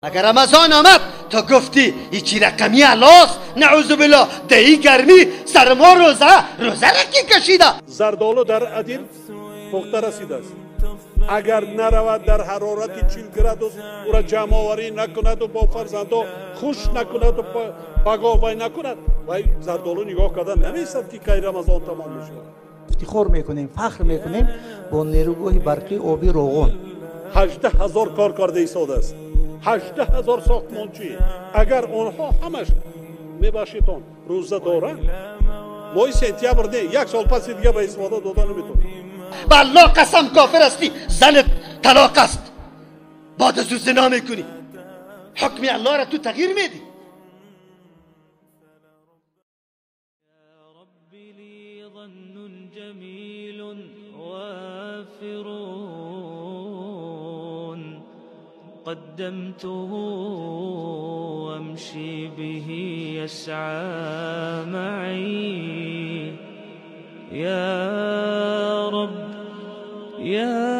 Агар Рамазон омад, ту гуфтӣ ҳеҷ рақами аллост, наъузу биллоҳ, дар ин гармӣ сармо рӯза, рӯзаро ки кашида? Зардолу дар адир пухта расидааст. Агар наравад дар ҳарорати 40 градус ӯра ҷамъоварӣ накунаду бо фарзандо хуш накунаду пагоҳ вай накунад, вай зардолу нигоҳ карда намеистад, ки кай Рамазон тамом мешавад. Ифтихор мекунем, фахр мекунем бо нерӯгоҳи барқии оби Роғун. 18 000 кор карда истодааст, 18 000 сохтмончӣ. Агар онҳо ҳамаш, мебахшитон, рӯза доранд, моҳи сентябр не, як сол паси дига ба истифода дода наметавонад. Ба Аллоҳ қасам, кофир ҳастӣ, занат талоқ аст, баъд аз ӯ зино мекунӣ, ҳукми Аллоҳро ту тағйир медиҳӣ. قدمته وامشي به يسعى معي يا رب يا